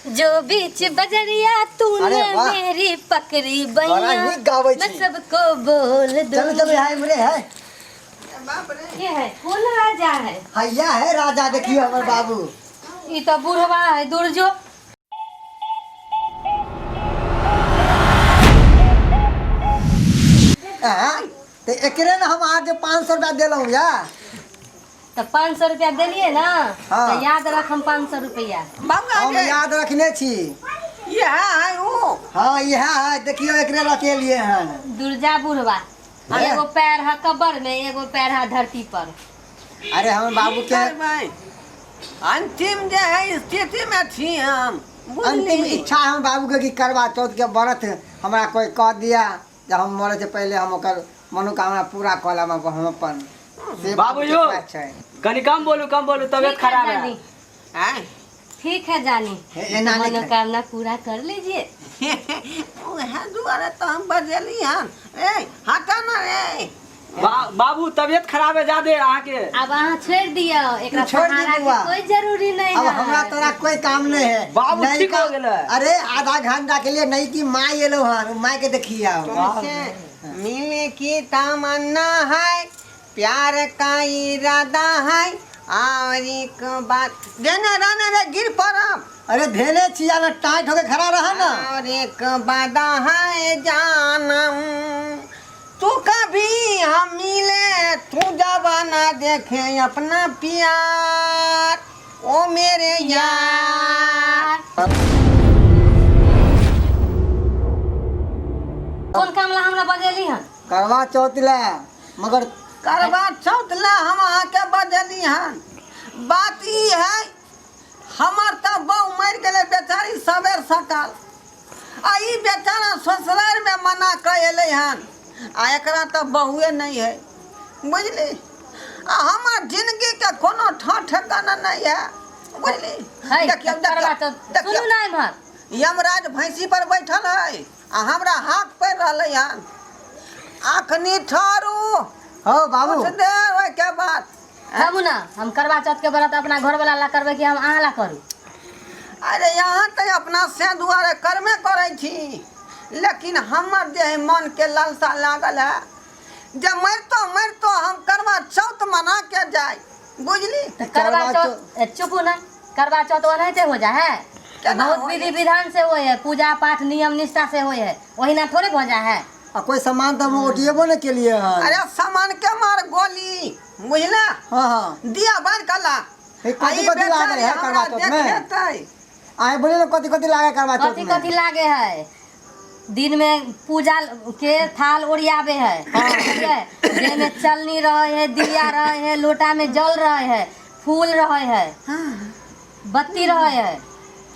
जो बीच बजरिया तूने अरे वाह। मेरी पकड़ी बड़ा बैया नीक गाबै मैं छी। सबको बोल दूं। चलू चलू, यहाँ इम्हरे है। बाप रे। ये है कौन राजा है? हैया है राजा, देखियो हमर बाबू। ई तो बुढ़वा है दुर्जो। आँय, तऽ एकरे ने हम अहाँके 500 रुपया देलहुँ या। तऽ 500 रुपया देलियै ने? हाँ। तऽ याद रख हम 500 रुपया। बाबू हम के याद रखने छी। ये है वो। हाँ, इएह है, देखियौ एकरे रखेलियै हन। दुर्जा बुढ़वा। हाँ। एगो पैर है कब्र में, एगो पैर है धरती पर। अरे हमर बाबू के करबै? अंतिम जे है स्थिति में छी हम। अंतिम बुझली? इच्छा है बाबू के कि करवा चौथ के व्रत हमरा कोई कह दिया जे हम मरे से पहले हम ओकर मनोकामना पूरा कऽ लेब हम अपन से। बाबू यौ। बात छै। कनी कम बोलू, कम बोलू, तबियत ठीक है खराब है। जानी। आँय? ठीक है जानी। हे, एना नहि खाइ। मनोकामना पूरा कर लीजिए। उएह दुआरे तऽ हम बजेली हन। रे हटा ना रे। बाबू, तबियत खराब है ज्यादे अहाँके। अब अहाँ छोड़ दियौ एकरा। छोड़ दी सहारा के बउआ। कोई जरूरी नहीं अब है। हमरा तोरा कोई काम नहीं है। बाबू नई ठीक हो का- गेलै। अरे आधा घंटा के लिए नई की माँ एलो हन, माँ के देखिए आओ। तुमसे मिलने की तमन्ना है, प्यार का इरादा है और एक बात देना राना रे गिर पड़ब। अरे धेने छी ना, टाइट होके खड़ा रहा ना। और एक वादा है जानम, तू कभी हम मिले तू जबाना देखे अपना प्यार ओ मेरे यार। कोन काम ला हमरा बजेली हन? करवा चौथ ले मगर। करवा चौथ ला हम अहाँके बजली हन। बात ई है, हमर तऽ बहु मरि गेलै बेचारी सबेर सकाल, आ ई बेचारा ससुरारिमे मना कऽ एलै हन, आ एकरा तऽ बहुए नहि है, बुझली? आ हमर जिंदगीके कोनो ठाँ ठेकाना नहि है, बुझली? है देखियौ। करवा देखियौ। चौथ देखियौ। सुनू ना इम्हर। यमराज भैंसी पर बैठल है आ हमरा हाथ पड़ि रहलै हन। अखनी ठहरू। हो बाबू। कुछ देर ओहिके बाद। बाबू ना, हम करवा चौथ के व्रत अपना घर वाला ला करबै कि हम अहाँ ला करू? अरे यहाँ तऽ अपना से दुआरे कर्मे करै छी, लेकिन हमर जे है मन के लालसा लागल है जे मरितो मरितो हम करवा चौथ मना के जाय, बुझली? तऽ करवा करवा चौथ, चुपू ना, करवा चौथ ओनाहिते हो जा है? केना बहुत होय? विधि विधान से होय है, पूजा पाठ नियम निष्ठा से होय है, ओहिना थोड़े भऽ जा है। आ कोई सामान तऽ हम ओटिएबो नहि केलियै हन। अरे सामान के मार गोली, बुझला? हाँ हाँ। दिया बार कला। हे, कथी कथी लागल है करवा चौथ में? देखेतै। आए बोले ना, कथी कथी लागे करवा चौथ कथी में? कथी लागे है? दिन में पूजा के थाल ओरियाबे है, ठीक है? जाहिमे चलनी रहे है, दिया रहे है, लोटा में जल रहे है, फूल रहे है, बत्ती रहे है।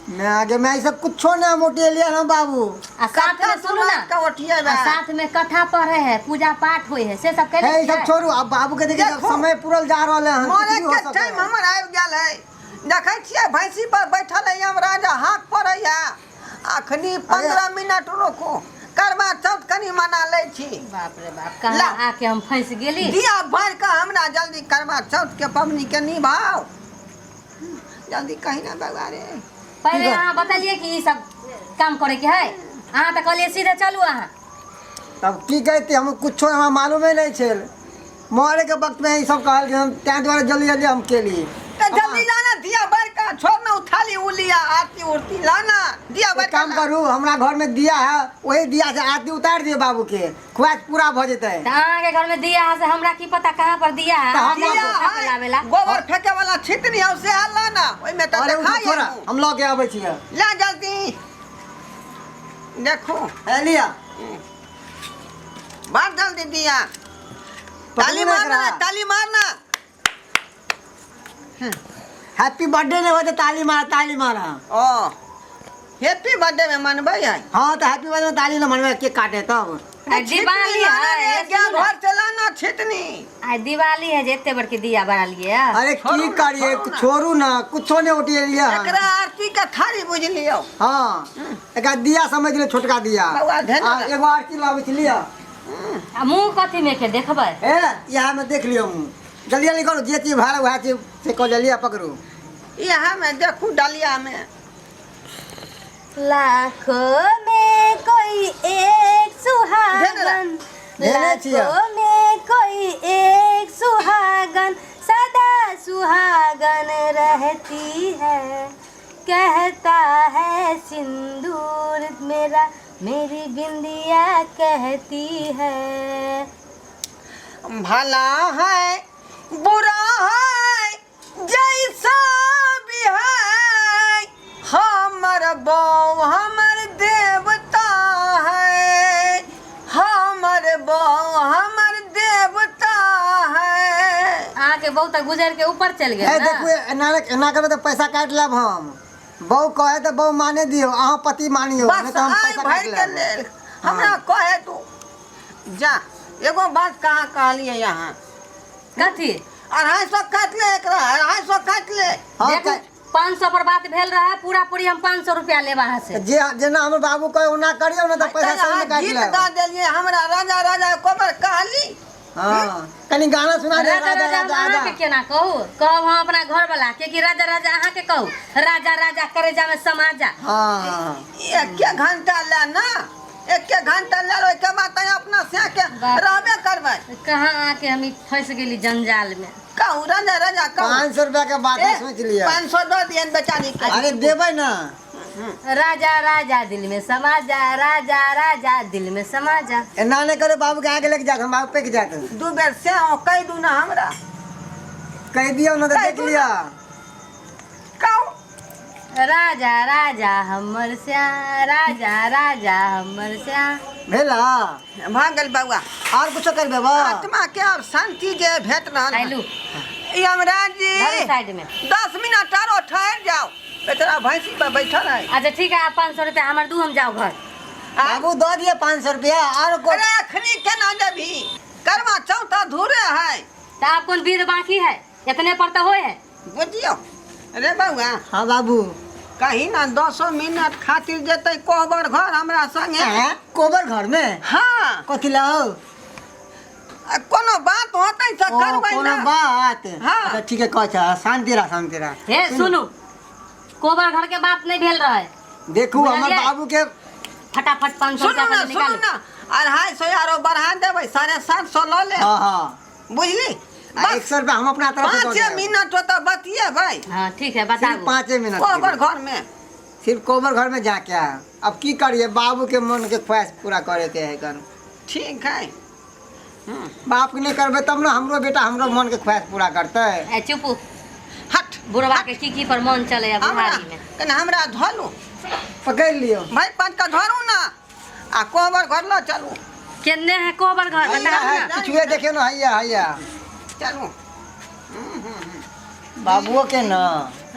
मैं आगे मैं ई सब कुछो ना मोटेलियै हन बाबू। आ साथ में सुनू ना, के ओठिएबै? आ साथ में कथा पढ़े है, पूजा पाठ होय है, से सब हे, केने ई सब छियै? छोड़ू, अब बाबू के देखिए। देखो। समय पूरल जा रहल है, कुछ मरे भी हो के सकै टाइम है। हमर आबि गेल है। देखै छियै, भैंसी पर बैठल है यमराज, हाक पड़ै है। अखनी 15 मिनट रोकू, करवा चौथ कनी मना लै छी। बाप रे बाप, कहाँ ला। आके हम फंस गेली। दिया भरि कऽ हमरा जल्दी करवा चौथ के पबनी के निभाउ जल्दी, कही ना बउआ रे। पहिले अहाँ बतेलियै कि ई सब काम करे के है, अहाँ तऽ कहलियै सीधे चलू अहाँ। तब की कहते, हम कुछो हमरा मालूमे नहीं छल। मरे के वक्त में ई सब कहल कि हम ताहि दुआरे जल्दी जल्दी हम केली। तऽ जल्दी लाना दिया भरि कऽ, छोड़ ना उ थाली उलिया, आरती उरती लाना दिया भरि एक काम करू, हमरा घर में दिया है, वही दिया से आरती उतार दियौ बाबू के, खुआ पूरा भऽ जेतै। तऽ अहाँके घर में दिया है से हमरा की पता कहाँ पर दिया है? तऽ हम अहाँ दिया जाउ उठा के है, लाबेला। गोबर फेंके वाला छितनी हौ से लाना, ओहिमे तऽ अरे उ देखाइ छोड़ा, है। हम लऽ के अबै छियै। ला जल्दी, देखू। हे लिया। बार जल्दी दिया। ताली पकड़ू ना मारना। एकरा। ताली मारना। हैप्पी बर्थडे नहीं होते, ताली मारा, ताली मारा। ओ हैप्पी बर्थडे में मनबै है? हाँ, तो हैप्पी बर्थडे में ताली न मनबै, केक काटे तब। आइ दिवाली लाना है। रे, क्या घर से लाना छितनी। आइ दिवाली है जे एते बड़की दिया बना अरे छोड़ू की ना, करिए? छोड़ू ना। छोड़ू ना, कुछो नहीं उठेलिए हन। एकरा आरती के थारी बुझ लियौ। हाँ, एकरा दिया समझ ले, छोटका दिया। बौआ, धेने आ, रह। एगो आरती लाबै छी, लिअ। आ मुँह कथी में के देखबै? ए इएह में देख लियौ मुँह। जल्दी जल्दी करू, जे चीज भाड़ा वएह चीज से कऽ लिअ, पकड़ू। इएह में देखू, डलिया में। लाखों में कोई एक सुहागन, धेने छियै। लाखों में कोई एक सुहागन सदा सुहागन रहती है, कहता है सिंदूर मेरा मेरी बिंदिया कहती है। भला है बुरा है जैसा भी है, हमर बौ हमर देवता है, हमर बौ हमर देवता है। अहाँके बहुत गुजर के ऊपर चलि गेल ए ना। देखू, एना एना करबै तऽ पैसा काटि लेब हम। बहू कहे तऽ बहू माने दियौ, अहाँ पति मानियौ, नहि बस तऽ हम आइ पैसा भरि काटि के लेब। लेल हमरा कहे तू जा। एगो बात कहाँ कहलियै यहाँ? कथी? 250 काटि ले एकरा, 250 काटि ले। हाँ, देखू, 500 पर बात भेल रहे, पूरा पूरी हम 500 रुपया लेब अहाँ से। जे जेना हमर बाबू कहे ओना करियौ, नहि तऽ पैसा अहाँ सही काटि गीत लेब। गा देलियै हमरा, राजा राजा कोबर कहली। हाँ, कनि गाना सुना दे। राजा राजा राजा हम राजा राजा अहाँके केना कहू? कहब हम अपना घर वाला के कि राजा राजा अहाँके कहू? राजा राजा करेजा में समा जा। हाँ, एके घंटा ले ना, एके घंटा ले, ओहिके बाद तैं अपना से के बाप। रहबे करबै। कहाँ आके हम ई फंस गेली जंजाल में। कहू राजा राजा कहू। 500 रुपया के बात है, सोच लिया। 500 दऽ दियनि बेचारी के। अरे देबै ना। राजा राजा दिल में समा जा, राजा राजा दिल में समा जा। एना नहि करे, बाबू के आगे लेके जात, हम बाबू पेक जात। दू बेर से कहि दू ना हमरा। कहि दियौ ना तऽ कहि देख दू। लिअ। कहू। राजा राजा हमर श्याम, राजा राजा हमर श्याम। भेला? भऽ गेल बौआ। और कुछो करबै बा? आत्मा के आब शांति जे भेट रहल है। आइलू। यमराज जी। धरू साइड में। 10 मिनट आरो ठहर जाओ, बेचारा भैंसी पर बैठल है। अच्छा ठीक है, आप 500 रुपया हमर दू, हम जाओ घर। बाबू दऽ दिअ 500 रुपया आर को। अरे अखनी केना देबही, करवा चौथ अधूरे है। तो आप कौन बीर बाकी है, इतने पर तो होए है। बुझियो रे बौआ। हाँ बाबू। कहीं ना 10 मिनट खातिर जेतै कोबर घर हमरा संगे। हैं? कोबर घर में? हाँ। कथी लाओ? आ, कोनो बात होतै तऽ ओ, करबै कोनो ना। बात? हाँ। अच्छा ठीक है, कहै छ, शांति रह, शांति रह। हे सुनू, कोबर घर के बात नहीं भेल रहे। देखू हमर बुझलियै? बाबू के फटाफट 500 सुनू रुपया ना, पहिले सुनू निकालू। ना, 250 आरो बढ़ा देबै, 750 लऽ ले। हाँ हाँ। बुझली? आ, बस 100 रुपया हम अपना तरफ से दऽ 5 देब। मिनट होतै बतियेबै। हाँ ठीक है, सिर्फ बताबू। 5 मिनट कोबर घर में। सिर्फ कोबर घर में जाके आ। अब की करिए, बाबू के मन के ख्वाहिश पूरा करे के है कन। ठीक है। बाप के नहीं करबे तब ना हमरो बेटा हमरो मन के ख्वाहिश पूरा करते। ए चुप। हट। बुढ़वा के की की पर मन चले अब हमरा बुढ़ारी में। कने हमरा धलू। पकड़ लियो। भाई पाँच का धरू ना आ कोबर घर ल चलू। केने है कोबर घर हैया बताओ है ना। पिछुए देखियो ना, हैया हैया। चलू। बाबुओ के ना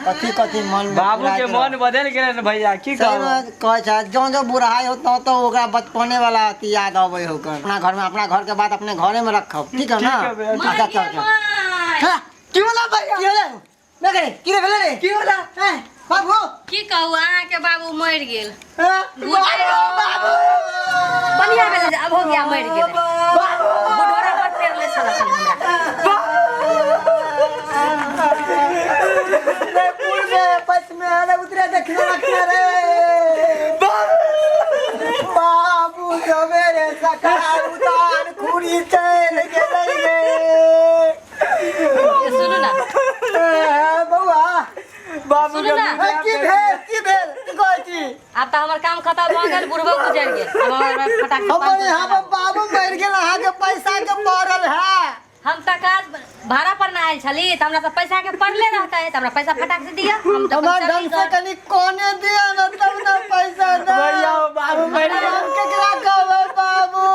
कथी कथी मन में बाबू के पूरा मन बदल गेलै ने भैया, की सही कहब? में कहै छै, जौं जौं बुढ़ाई होत तो ओकरा बचपने वाला अथी याद अबै हो कन। अपना घर में अपना घर के बात अपने घरे में रखब, ठीक है ना? ठीक है भैया। अच्छा चल चल। माय। की होला भैया? की होला? ना करे, की रे भेलै रे? की होला? हैं, बाबू? की कहू, अहाँके बाबू मरि गेल। हैं? बाबू! बढ़िया भेलै जे अब हो गया, मरि गेल। बुढ़ोरा पर फेर ले छल अखन हमरा। रे पूर्वे पश्चिमे रे उतरे दक्षिण दक्षिण रे। बाबू सवेरे सकाल उतार खुरी चल गेलै रे। ये सुनू ना। ए, बौआ। बाबू सुनू ना। ए, की भेल, की भेल, की कहै छी? आब तऽ हमर काम खतम भऽ गेल, बुढ़बो गुजरि गेल। आब हमर फटाक से हमर 500 यहाँ पर रुपया। बाबू मरि गेल, अहाँके पैसा के पड़ल है। हम तऽ काज भाड़ा पर ना आयल छली, तऽ हमरा तऽ पैसा के पड़ले रहतै, तऽ हमरा पैसा फटाक से दिअ। हम तऽ हमरा अपन ढंग से चली घर। कनि कोने दिअ ने तब ने पैसा दे। भैया बाबू मरि गेल। हम केकरा कहबै बाबू?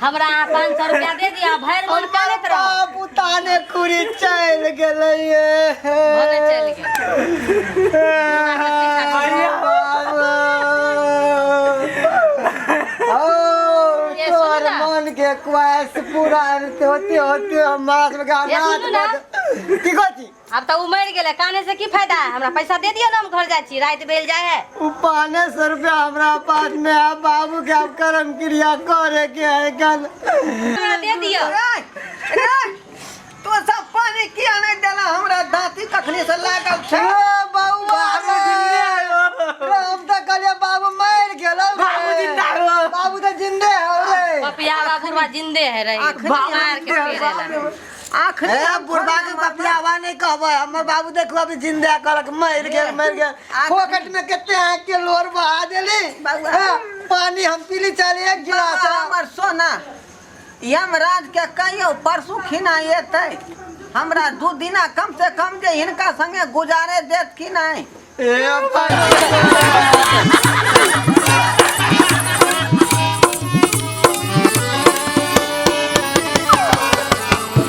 हमरा अहाँ 500 रुपया दे दिअ, भरि मन हमर कानैत रहब। बाबू ताने खुरी चलि गेलै ये। भने चलि गेल। ओ, ये सुनू तोहर ना। मन के ख्वाहिश पूरा होते होते हमरा सबके ये सुनू ना। अनाथ की कहै छी? आब तऽ ओ मरि गेलै, काने से की फायदा है? हमरा पैसा दे दिअ ने, हम घर जाइ छी, राति भेल जाइ है। उ 500 रुपया हमरा पास में है, बाबू के अब कर्म क्रिया करे के है कल। हमरा दे दिअ। रे रे, तू सब पानी किया नहीं देला? हमरा दाँती कखनी से लागल छै। ए बौआ रे, रे, हम तऽ कहलियै बाबू जिंदे है रही आखिरी मार के पेरेला। आखिरी ए हम बुढ़बा के थोड़े ना बपियावा नहीं कहबै, हमर बाबू देखो अभी जिंदा कहलक मरि गेल मरि गेल। फोकट में कते आँख के लोर बहा देली। बाबू। ए, पानी हम पीली चली एक गिलास। बाबा हमर सोना यमराज के कहियो परसू खिना एतै, हमरा 2 दिना कम से कम जे हिनका संगे गुजारे देत कि नहीं। ए,